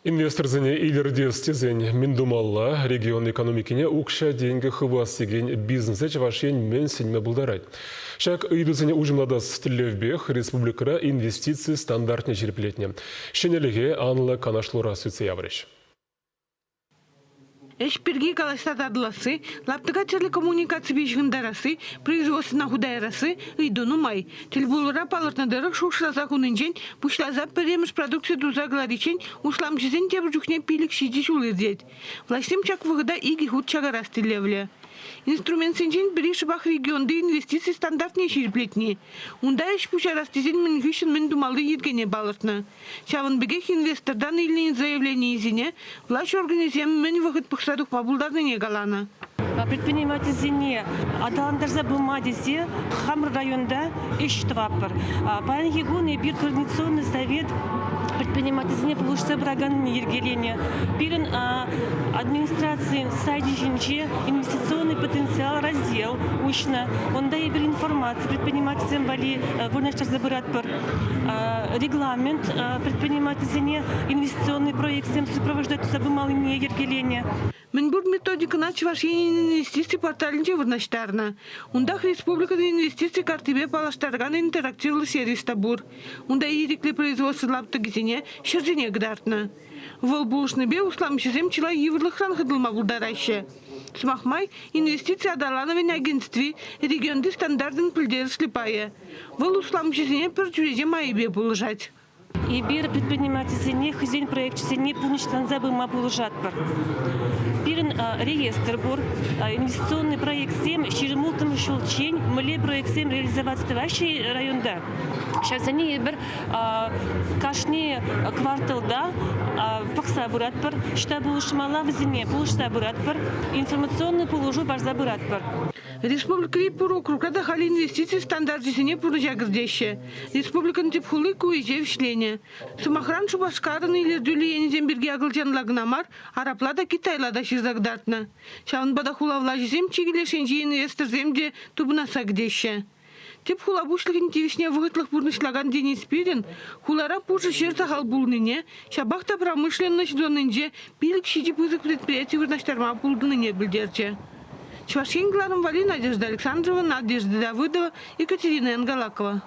Инвесторсене илӗртес тесен мӗн тумалла? Регион экономикине укҫа-тенкӗ хывас текен бизнеса Чӑваш Ен мӗн сӗнме пултарать? Ҫак ыйтусене уҫӑмлатас тӗллевпех республикӑра инвестици стандартне ҫирӗплетнӗ. Ҫӗнӗлӗхе анлӑ канашлура сӳтсе яврӗҫ. Ӗҫ пирки калаҫса татӑласси, лаптӑка тӗрлӗ коммуникаципе ҫыхӑнтарасси, производствӑна хута ярасси ыйту нумай. Тӗлпулура палӑртнӑ тӑрӑх шухӑшласа хунинчен пуҫласа пӗрремӗш продукци туса кӑлариччен усламҫӑсен тепӗр чухне пилӗк-ҫичӗ ҫул иртет. Влаҫсем ҫак вӑхӑта икӗ хут чакарас тӗллевлӗ. Инструментсенчен пӗри шӑпах регионти инвестици стандартне ҫирӗплетни. Унта ӗҫ пуҫарас тесен мӗн хыҫҫӑн мӗн тумалли йӗркене палӑртнӑ. Ҫавӑн пекех инвестортан илнӗ заявленийӗсене влаҫ органӗсем мӗн вӑхӑт пӑхса тухма пултарнине каланӑ. Предпринимательсене аталантарса пыма тесе хамӑр районта ӗҫ тӑватпӑр. Паянхи кун эпир Координационный совет предпринимательсене пулӑшса пыраканне йӗркеленӗ. Пирӗн администрацин сайчӗ ҫинче инвестиционный потенциал раздел уҫнӑ. Унта эпир информаци предпринимательсем валли вырнаҫтарса пыратпӑр. Регламент предпринимательсене инвестиционный проектсем сопровождать туса пымаллине йӗркеленӗ. Мӗнпур методикӑна Чӑваш Енӗн инвестици порталӗнче вырнаҫтарнӑ. Унтах республикӑн инвестици карттипе паллаштаракан интерактивлӑ сервис та пур. Унта ирӗклӗ производство лаптӑкӗсене, ҫӗрсене кӑтартнӑ. Вӑл пулӑшнипе усламҫӑсем чылай йывӑрлӑхран хӑтӑлма пултараҫҫӗ. Сӑмах май, инвестици аталанӑвӗн агентстви регионти стандартӑн пӗлтерӗшлӗ пайӗ. Вӑл усламҫӑсене пӗр чӳрече майӗпе пулӑшать. Эпир предпринимательсене хӑйсен проекчӗсене пурнӑҫланса пыма пулӑшатпӑр. Пирӗн реестр пур. Инвестиционный проектсем 26-мӗш ҫулччен мӗнле проектсем реализоваться тӑваҫҫӗ районта, ҫавсене эпир кашни кварталта пӑхса пыратпӑр. Ӑҫта пулӑшмалла вӗсене пулӑшса пыратпӑр, информационный пулӑшу парса пыратпӑр. Республикӑри пур округра та халӗ инвестици стандарчӗсене пурнӑҫа кӗртеҫҫӗ. Республикӑн тӗп хули ку ӗҫе вӗҫленӗ. Сӑмахран, Шупашкарӑн илӗртӳллӗ енӗсем пирки акӑлчанла кӑна мар, арабла та китайла та ҫырса кӑтартнӑ. Ҫавӑнпа та хула влаҫӗсем чикӗ леш енчи инвесторсем те тупӑнасса кӗтеҫҫӗ. Тӗп хула пуҫлӑхӗн тивӗҫне вӑхӑтлӑх пурнӑҫлакан Денис Спирин хулара пушӑ ҫӗр сахал пулнине, ҫапах та промышленноҫ зонинче пилӗк-ҫичӗ пысӑк предприяти вырнаҫтарма пултӑннине пӗлтерчӗ. Чӑваш Ен кӑларӑм валли Надежда Александрова, Надежда Давыдова, Екатерина Янгалакова.